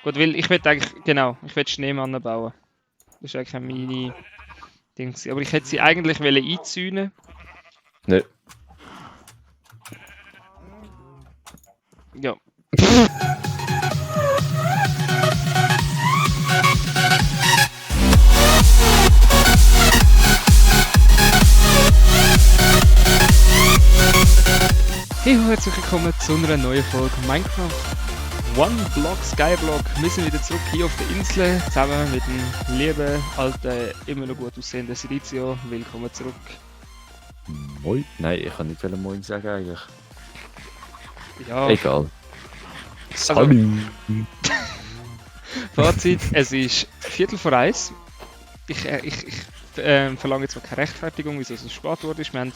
Gut, weil ich will eigentlich, genau, ich will Schneemannen bauen. Das ist eigentlich meine Ding. Aber ich hätte sie eigentlich einzäunen. Nö. Ja. Hey, herzlich willkommen zu einer neuen Folge Minecraft One Block Skyblock. Wir sind wieder zurück hier auf der Insel, zusammen mit dem lieben, alten, immer noch gut aussehenden Silizio. Willkommen zurück. Moin? Nein, ich kann nicht Moin sagen eigentlich. Ja, Egal. Salut! Fazit, es ist 1:45. Ich verlange jetzt mal keine Rechtfertigung, wieso es so spät wurde. Wir haben,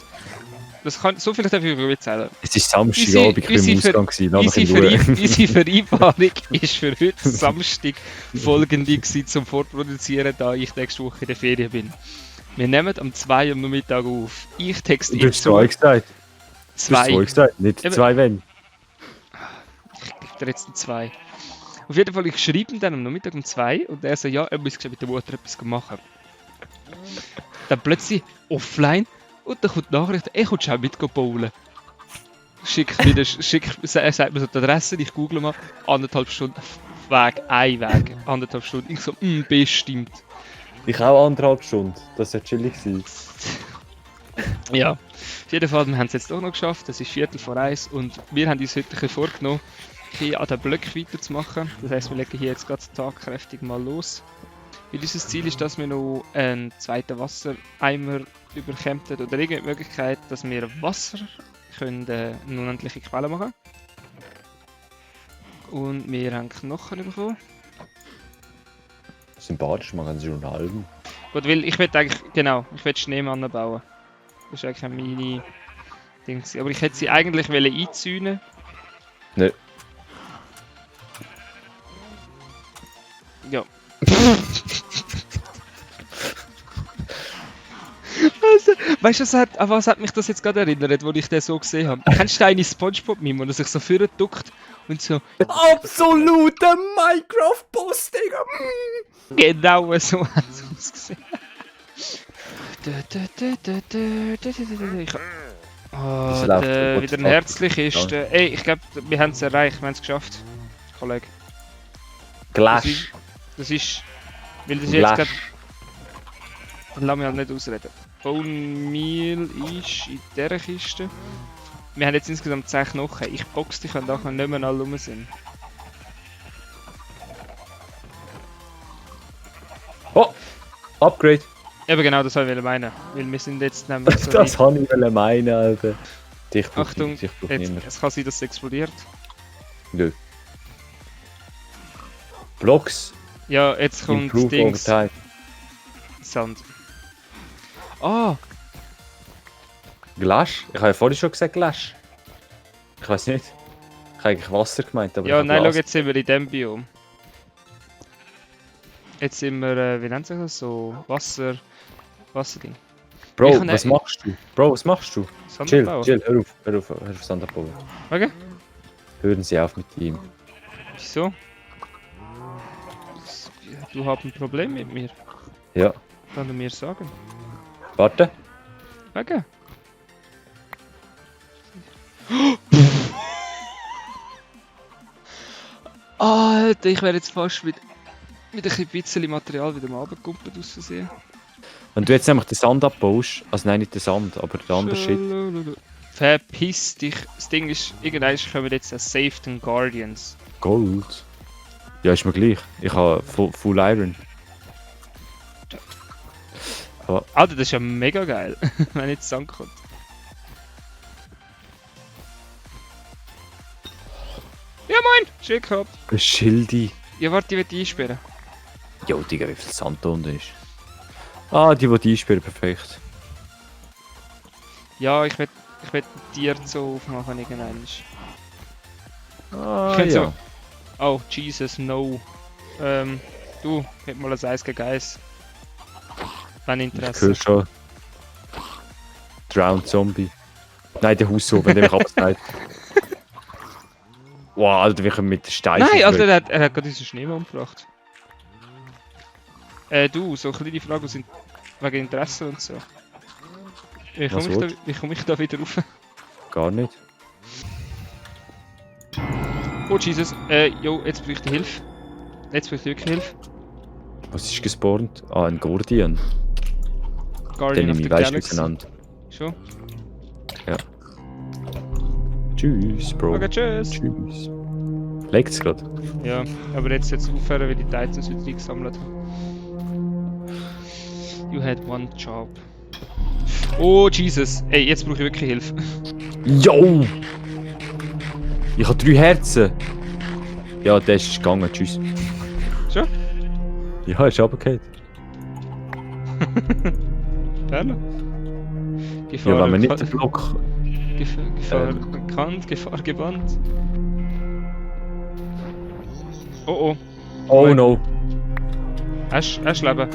das kann, so viel darf ich über erzählen. Es ist Samstagabend, ich war im Ausgang gewesen, lass mich in Ruhe. Unsere Vereinbarung ist für heute Samstag folgende gewesen, zum Vorproduzieren, da ich nächste Woche in der Ferien bin. Wir nehmen am 2 am Mittag auf. Ich texte Du hast 2 gesagt. 2. Du hast 2 gesagt, nicht Eben. 2 wenn. Ich gebe dir jetzt 2. Auf jeden Fall, ich schreibe ihm dann am Nachmittag um 2 und er sagt, ja, er muss mit der Mutter etwas machen. Dann plötzlich offline und dann kommt die Nachricht, er kommt schon mit bowlen. Er sagt mir so die Adresse, ich google mal, 1,5 Stunden Weg, ein Weg, 1,5 Stunden. Ich so, bestimmt. Ich auch 1,5 Stunden, das war chillig. Ja, auf jeden Fall, wir haben es jetzt doch noch geschafft, es ist 1:45 und wir haben uns heute ein bisschen vorgenommen, hier an den Blöcken weiterzumachen. Das heisst, wir legen hier jetzt gerade tagkräftig mal los. Weil unser Ziel ist, dass wir noch einen zweiten Wassereimer überkämmen oder irgendeine Möglichkeit, dass wir Wasser können, eine unendliche Quelle machen. Und wir haben Knochen bekommen. Sympathisch, man kann sie schon halten. Gut, weil ich will eigentlich, genau, ich will Schneemannen bauen. Das ist eigentlich meine Ding. Aber ich hätte sie eigentlich einzäunen. Nö. Ja. Also, weißt du, an was hat mich das jetzt gerade erinnert, wo ich den so gesehen habe? Kennst du eine Spongebob-Meme, wo er sich so vorne duckt und so Absoluter Minecraft-Boss, Digga! genau so hat es ausgesehen. Wieder ein herzlich ist. Ey, ich glaube, wir haben es erreicht, wir haben es geschafft, Kollege. Glash! Das ist. Weil das jetzt gerade. Dann lass mich halt nicht ausreden. Bone Meal ist in dieser Kiste. Wir haben jetzt insgesamt 10 Knochen. Ich box dich, wenn nachher nicht mehr alle rum sind. Oh! Upgrade! Eben genau, das wollte ich meinen. Weil wir sind jetzt nämlich so. Das habe ich meinen, Alter. Dich braucht Achtung, dich braucht jetzt, niemand. es kann sein, dass es explodiert. Nö. Blocks. Ja, jetzt kommt Improve over Dings. time. Sand. Ah! Glash? Ich habe ja vorhin schon gesagt Glash. Ich weiß nicht. Ich habe eigentlich Wasser gemeint, aber Ja, ich habe nein, schau, Glas. jetzt sind wir in dem Biom. Jetzt sind wir, wie nennt sich das? So Wasserding. Bro, Ich kann was nicht- machst du? Bro, was machst du? Sand Chill, abbauen. chill, hör auf Sand abbauen. Okay. Hören Sie auf mit ihm. Wieso? Du hast ein Problem mit mir. Ja. Kann du mir sagen? Warte. Okay. Alter, ich wäre jetzt fast mit ein bisschen Material wieder mal runtergekumpelt aus Versehen. Wenn du jetzt nämlich den Sand abbaust, also nein, nicht den Sand, aber der andere Shit. Verpiss dich. Das Ding ist, irgendwann kommen jetzt Saved Guardians. Gold. Ja, ist mir gleich. Ich habe Full Iron. Alter, das ist ja mega geil, wenn jetzt Sand kommt. Ja moin! Schön gehabt. Schildi. Ja warte, ich will einsperren. Jo, Digga, wie viel Sand da unten ist. Ah, die einsperren, perfekt. Ja, ich will Tier so aufmachen irgendwann. Ah, Ich könnte ja. so. Oh, Jesus, no. Du, ich hätte mal ein Eis gegen Eis. Wenn Ich Interesse. höre schon. Drowned Zombie. Nein, der Haus oben, dem ich abgesagt. Wow, Alter, wir können mit den Steinen. Nein, Alter, er hat gerade unseren Schneemann umgebracht. Du, so kleine Fragen sind wegen Interesse und so. Wie komme ich da wieder rauf? Gar nicht. Oh Jesus, jo, jetzt bräuchte ich Hilfe. Jetzt bräuchte ich wirklich Hilfe. Was ist gespawnt? Ah, ein Guardian. Guardian of Den the ich weiß Galaxy. genannt. Schon? Ja. Tschüss, Bro. Okay, tschüss. Tschüss. Legt's grad? Ja, aber jetzt aufhören, weil die Titans wieder eingesammelt haben. You had one job. Oh Jesus, ey, jetzt brauche ich wirklich Hilfe. Yo! Ich habe 3 Herzen. Ja, der ist gegangen. Tschüss. Schon? Ja, ist runtergefallen. Gerne. Gefahr, Ja, wenn man nicht den Block... Gefahr bekannt, Gefahr gebannt. Oh oh. Oh no. Hast du Leben?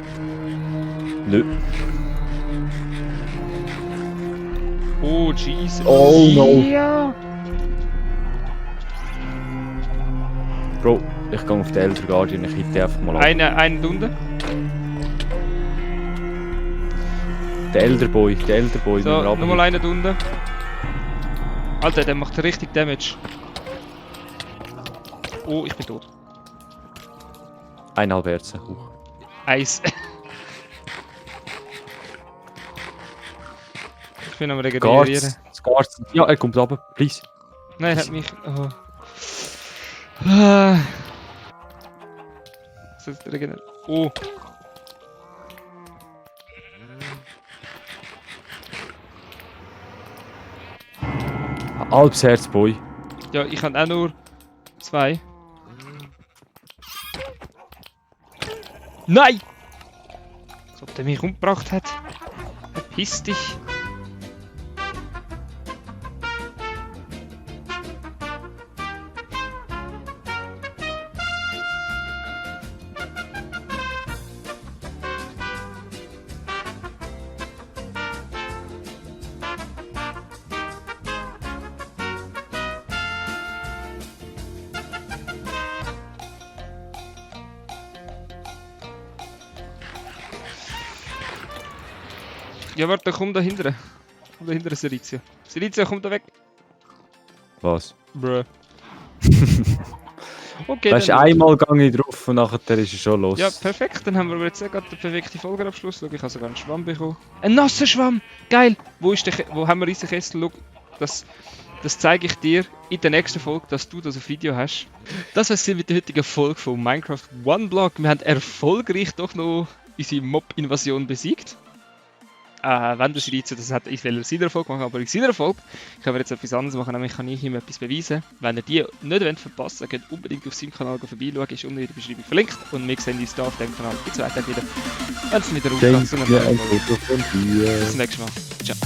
Nö. Oh Jesus. Oh no. Ja. Bro, ich gehe auf den Elder Guardian, ich hitte einfach mal ab. Eine Dunde. Der Elder Boy, So, nochmal eine Dunde. Alter, der macht richtig Damage. Oh, ich bin tot. 1,5 Herzen. Eis. Ich bin am Regenerieren. Guards. Ja, er kommt runter, please. Nein, er hat mich. Oh. Ah. So, regenerieren. Oh. Halbes Herz, Boy. Ja, ich habe auch nur 2. Nein! Als ob der mich umgebracht hat. Verpiss dich. Ja, warte, komm da hinten. Komm da hinten, Serizia. Serizia, komm da weg. Was? Bruh. Okay, Weißt du, einmal gehe ich drauf und nachher ist es schon los. Ja, perfekt. Dann haben wir jetzt gerade den perfekten Folgenabschluss. Schau, ich habe sogar einen Schwamm bekommen. Ein nasser Schwamm! Geil! Wo haben wir unseren Kessel? Schau, das zeige ich dir in der nächsten Folge, dass du das auf Video hast. Das war's mit der heutigen Folge von Minecraft OneBlock. Wir haben erfolgreich doch noch unsere Mob-Invasion besiegt. Wenn der Schweizer das hat, ich will in seiner Erfolg machen, aber in seiner Erfolg können wir jetzt etwas anderes machen, nämlich kann ich ihm etwas beweisen. Wenn ihr die nicht verpassen wollt, geht unbedingt auf seinem Kanal vorbeischauen, ist unten in der Beschreibung verlinkt und wir sehen uns hier auf dem Kanal in 2 Tagen wieder, wenn es wieder aufgeht. Bis zum nächsten Mal. Ciao.